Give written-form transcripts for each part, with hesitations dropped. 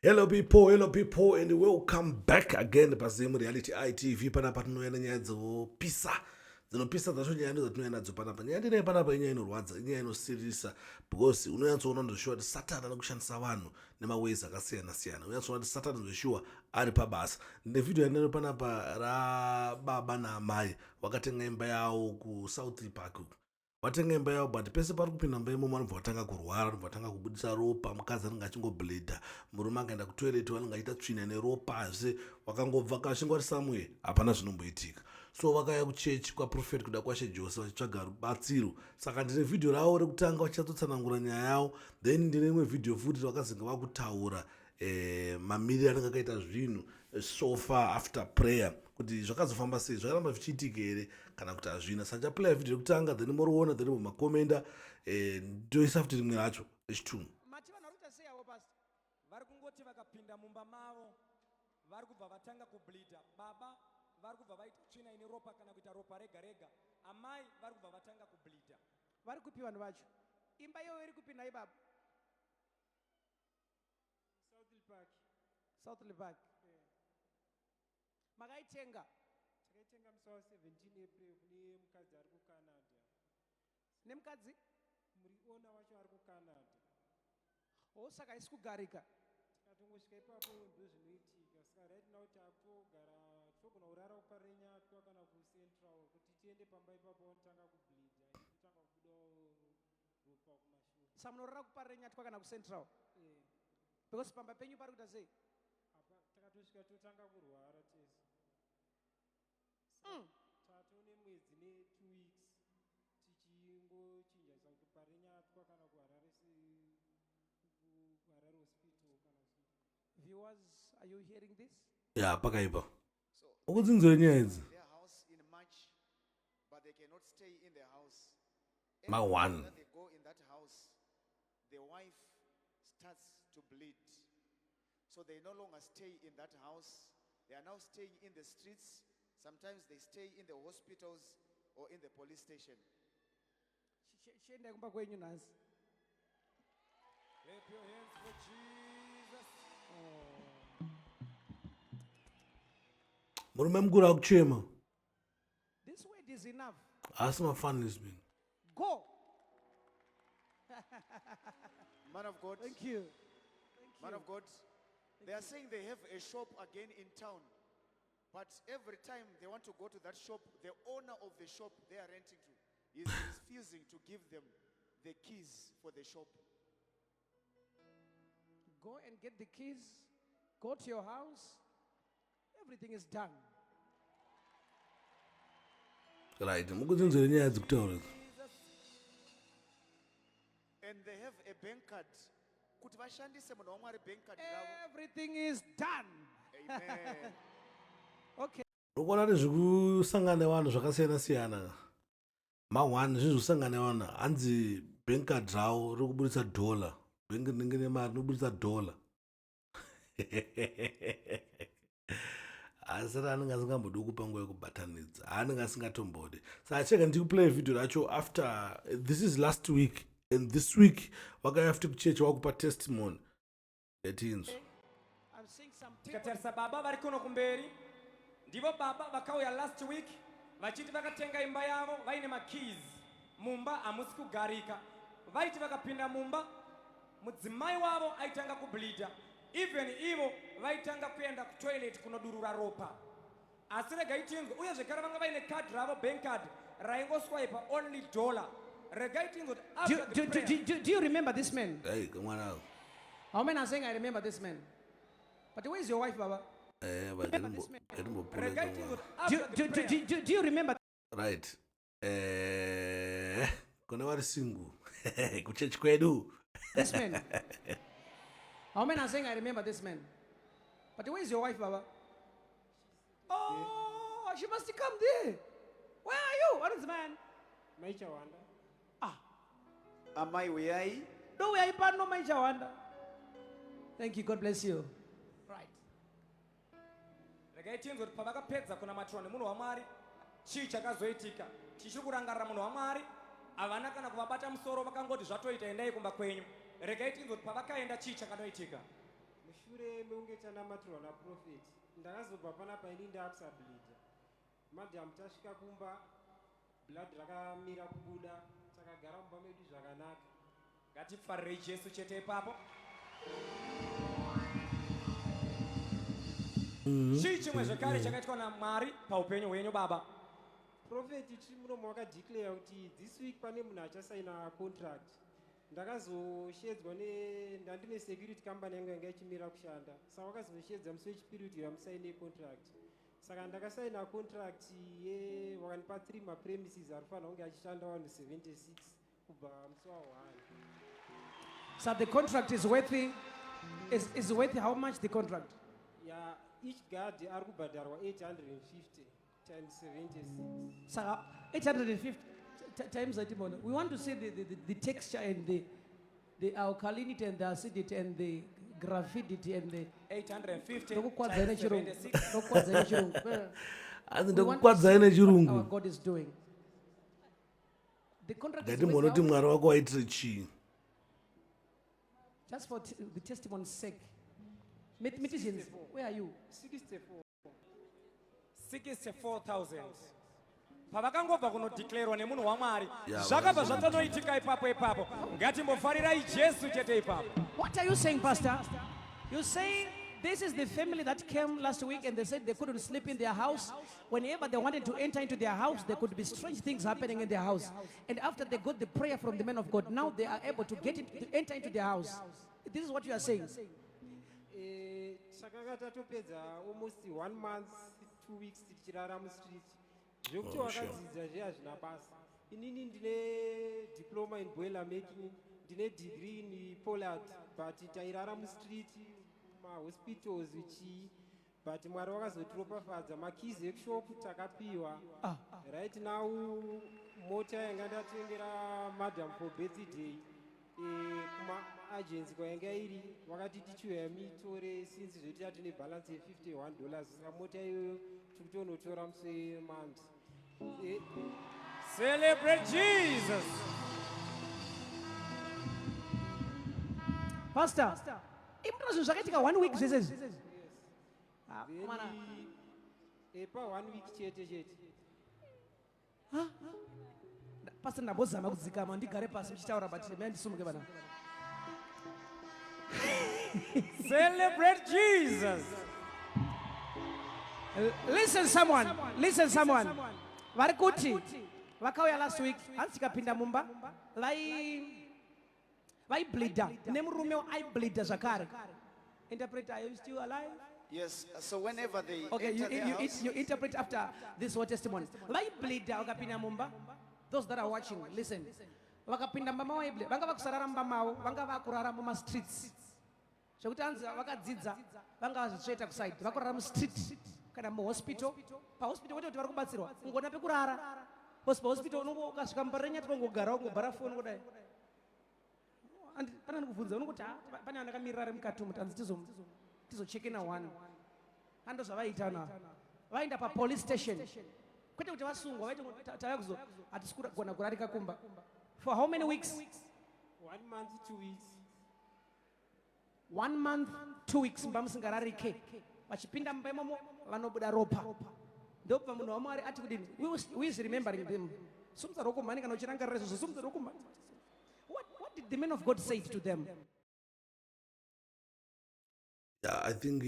Hello people, hello people and welcome back again paZim Reality ITV. Panapa tinouya nenyaya dzinopisa, dzinopisa dzacho nyaya ndo dzatinouya nadzo panapa. Nyaya ndinayo panapa inyaya inorwadza, inyaya inosiririsa because unonyatsoona ndoshuwa kuti Satan ari kushandisa vanhu nemaways akasiyana siyana. Unonyatsoona kuti Satan zveshuwa ari pabasa. Ndine video yandinayo panapa rababa naamai vakatenga imba yavo kuSouth Park uku. Vatenga imba yavo but pese pari kupinda mumba imomo vanobva vatanga kurwara, vanobva vatanga kubudisa ropa, mukadzi anenge achingobleeda, murume akaenda kutoilet vanenge achiita tsvina neropa zve vakangobva kachinge vari somewhere hapana zvinomboitika. So vakauya kuchechi kwaProphet Kuda Kwashe Jose vachitsvaga rubatsiro. Saka ndine vhidhiyo ravo rekutanga vachichatsotsanangura nyaya yavo, then ndine imwe vhidhiyo futi vakazenge vakutaura mamiriro anenge akaita zvinhu so far after prayer kuti zvakazofamba sei, zvakaramba zvichiitika here kana kuti hazvina. Saka ndichaplaya vhidhiyo rekutanga then moriona then momakomenda, ndoisa futi rimwe racho rechitunhu. Mati vanhu vari kuita sei avo, Pastor? Vari kungoti vakapinda mumba mavo vari kubva vatanga kubleeda. Baba vari kubva vaita tsvina ine ropa kana kuita ropa rega rega. Amai vari kubva vatanga kubleeda. Vari kupi vanhu vacho? Imba iyoyo iri kupi nhai baba? Southlea Park. Southlea Park. Makaitenga? Takaitenga musi wa 17 April kune mukadzi ari kuCanada. Nemukadzi? Muri owner wacho ari kuCanada. Oh, saka haisi kugarika. Tikatongosvika ipapo ndozvinoitika. Saka right now takutogara, togona kurara kuParirenyatwa kana kuCentral kuti tiende pamba ipapo vanotanga kubleeda, totanga kubudawo ropa kumashure. Saka munorara kuParirenyatwa kana kuCentral? Eh. Because pamba penyu pari kuita sei? Apa takatosvika totanga kurwara tese. Tatone mwedzi ne2 weeks tichingochinja kuti Parirenyatwa kana kuHarare, kuHarare Hospital kana Viewers, are you hearing this? Ya, pakaipa. Ukudzinzwira nyaya idzi. Their house in March, but they cannot stay in the house. Ma Every time one. that they go in that house, the wife starts to bleed. So they no longer stay in that house. They are now staying in the streets. Sometimes they stay in the hospitals or in the police station. Chiendai kumba kwenyu nhasi. Clap your hands for Jesus. Murume mukuru akuchema. This word is enough. Haasi mafunnies man. Go. Man of God. Thank you. Thank Man you. of God, they are saying they have a shop again in town. But every time they want to go to that shop, the owner of the shop they are renting to is refusing to give them the keys for the shop. Go and get the keys. Go to your house. Everything is done. Right, mukudzinzwira nyaya dzikutaura idzi. And they have a bank card. Kuti vashandise munhu waMwari bank card ravo. Everything is done. Amen. Okay. Unoona kuti zvikusangana nevanhu zvakasiyana siyana. Ma1 zvinhu zvikusangana nevanhu hanzi bank card ravo riri kubudisa dollar. Bank rinenge nemari rinobudisa dollar. Asi anenge asingambodi kupa nguva yekubatanidza, anenge asingatombodi. Saka chega ndikuplay video racho after this is last week and this week vakauya futi kuchechi vakupa testimony yatinzwa. I'm seeing some people. Tikatarisa baba vari kuno kumberi, ndivo baba vakauya last week vachiti vakatenga imba yavo vaine makeys, mumba hamusi kugarika. Vaiti vakapinda mumba mudzimai wavo aitanga kubleeda, even ivo vaitanga kuenda kutoilet kunodurura ropa. Asi regai tinzwe, uye zvekare vanga vaine card ravo, bank card raingoswipa only dollar. Regai tinzwe kuti Do, after the do, do, prayer, do, do, do you remember this man? Ei, kamwana ako. How many are saying I remember this man? But where is your wife, Baba? Ngatimbopula regai kamwana. tinzwe kuti Do, after do, the do, prayer, do, do, do you remember Right. Kune vari single kuchechi kwedu. this man? How many are saying I remember this man? But where is your wife, Baba? Oh, she must come there. Where are you? What is man? Mai Chawanda. Ah, Amai uyai. no, we are pano Mai Chawanda. Thank you. God bless you. Right. Regai tinzwe kuti pavakapedza kunamatirwa nemunhu waMwari chii chakazoitika. Tichiri kurangarira munhu waMwari havana kana kuvabata musoro, vakangoti zvatoita, endai kumba kwenyu. Regai tinzwe kuti pavakaenda chii chakanoitika. Mushure mekunge tanamatirwa naprophet, ndakazobva panapa ini ndaakusableeda. Madam tasvika kumba, blood rakamira kubuda, takagara mumba medu zvakanaka. Ngatifarirei Jesu chete ipapo. Chii chimwe zvekare chakaitwa naMwari paupenyu hwenyu baba? Prophet tiri munomu wakadeclare kuti this week pane munhu achasaina contract. Ndakazoshedzwa ne ndandine security company yangu yanga ichimira kushanda. Saka wakazoshedza musi wechipiri kuti vamusaine contract. Saka ndakasaina contract ye wakandipa 3 mapremises ari kufanira kunge achishanda vanhu 76 kubva musi wa 1. So the contract is worth how much, the contract? Ya, each guard ari kubhadharwa 850 times 76. Saka 850 times that. We want to see the texture and the alkalinity and the acidity and the gravidity and the 850 Ndokukwadzai times nechirungu. 76. Ndokukwadzai nechirungu. Hanzi We want to ndokukwadzai see what our nechirungu. God is doing. The contract is Ngati worth muone kuti how- Mwari wako waitire chii. Just for the testimony's sake. Mathematicians, where are you? 64. 64,000 pavakangobva kunodeclarewa nemunhu waMwari, Ya, zvakabva zvatonoitika ipapo ipapo. Ngatimbofarirai Jesu chete ipapo. What are you saying, Pastor? You're saying this is the family that came last week and they said they couldn't sleep in their house. Whenever they wanted to enter into their house, there could be strange things happening in their house. And after they got the prayer from the man of God, now they are able to enter into their house. This is what you are saying. Eh, takanga tatopedza almost one month 2 weeks tichirara mustreet, zvekuti Oh, sure. wakadzidza zviya hazvina basa. Inini ndine diploma in boiler making, ndine degree in pollard, but tairara mustreet, mahospitals, chii, but Mwari wakazotiropafadza, makeys ekushop takapiwa. Ah. Right now mota yanga ndatengera madam for birthday, kumaagency kwainga iri vakati tichiuya mitore, since zveti atine balance ye$51, saka mota iyoyo tiri kutonotora musi weMonday. Celebrate Jesus. Pastor, imuna zvinhu zvakaitika one week zvese izvi? Ah, Then mwana. Pa one week chete chete. Pastor, ndambozama kudzikama ndigare pasi muchitaura, but mai ndisumuke vana. Celebrate Jesus. Listen someone, listen someone. Vari kuti vakauya last week, hanzi tikapinda mumba vai vaibleeda, nemurume aibleeda zvakare. Interpreter, are you still alive? Yes, so whenever they Okay, enter their house, you interpret after this whole testimony. Vaibleeda vakapinda mumba. Those that are watching, listen. Vakapinda mumba mavo vaibleeda, vanga vakusarara mumba mavo, vanga vakurara mumastreets, zvekuti hanzi vakadzidza vanga vazvitsveta kusaidi, vakurara mustreet kana muhospital. Pahospital kwete kuti vari kubatsirwa, kungona pekurara, because pahospital unongo ukasvika muParirenyatwa ungogara ungobhara foni kudai. Pana ndikubvunza unongoti, "Ah, pane andakamirira ari mukati umu, tanzi tizochekena one." Hando zvavaiita na vaenda papolice station, kwete kuti vasungwa, vaiti tauya kuzo hatisi kugona kurarika kumba. For how many weeks? One month 2 weeks. One month 2 weeks mumba musingararike, vachipinda mumba imomo vanobuda ropa. Ndobva munhu waMwari ati kudini? Who is remembering them? Sumudza ruoko mhani kana uchirangarira izvozvo, sumudza ruoko mhani. What did the man of God say to them? Yeah, I think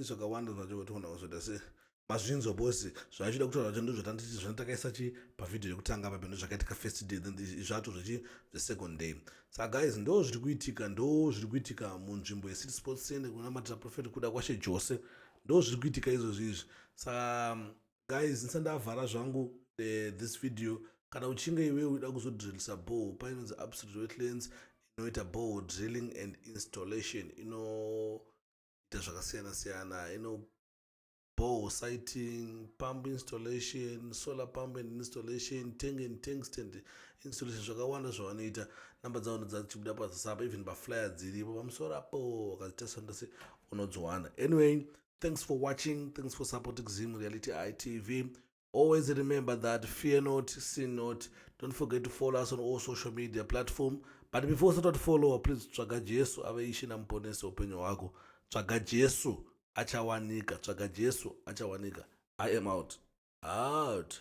zvakawanda zvacho toona kuzoita se mazvinzwa bosi zvachida kutaura zvacho ndozvatanditi zvanatakaisa chi pavhidhiyo yekutanga papo, ndozvakaitika first day, then zvato zvechi the second day. Saka guys, ndo zviri kuitika, ndo zviri kuitika munzvimbo yeCity Sports Center kunamatira Prophet Kudakwashe Jose. Ndo zviri kuitika izvozvo izvi. Saka guys, ndisati ndavhara zvangu this video, kana uchinge iwe uida kuzodrillisa borehole, painonzi Absolute Wetlands, inoita borehole drilling and installation, inoita zvakasiyana siyana, ino borehole siting, pump installation, solar pump and installation, tank and tank stand installation, zvakawanda zvavanoita. Namba dzavo dzachibuda pazasi apa, even paflyer dziripo pamusoro apo, wakadzitarisa se unodziwana. Anyway, thanks for watching, thanks for supporting Zim Reality ITV. Always remember that fear not, sin not. Don't forget to follow us on all social media platform. But before start to follow, please tsvaga Jesu ave Ishe namuponesi upenyu hwako. Tsvaga Jesu achawanika, tsvaga Jesu achawanika. I am out, out.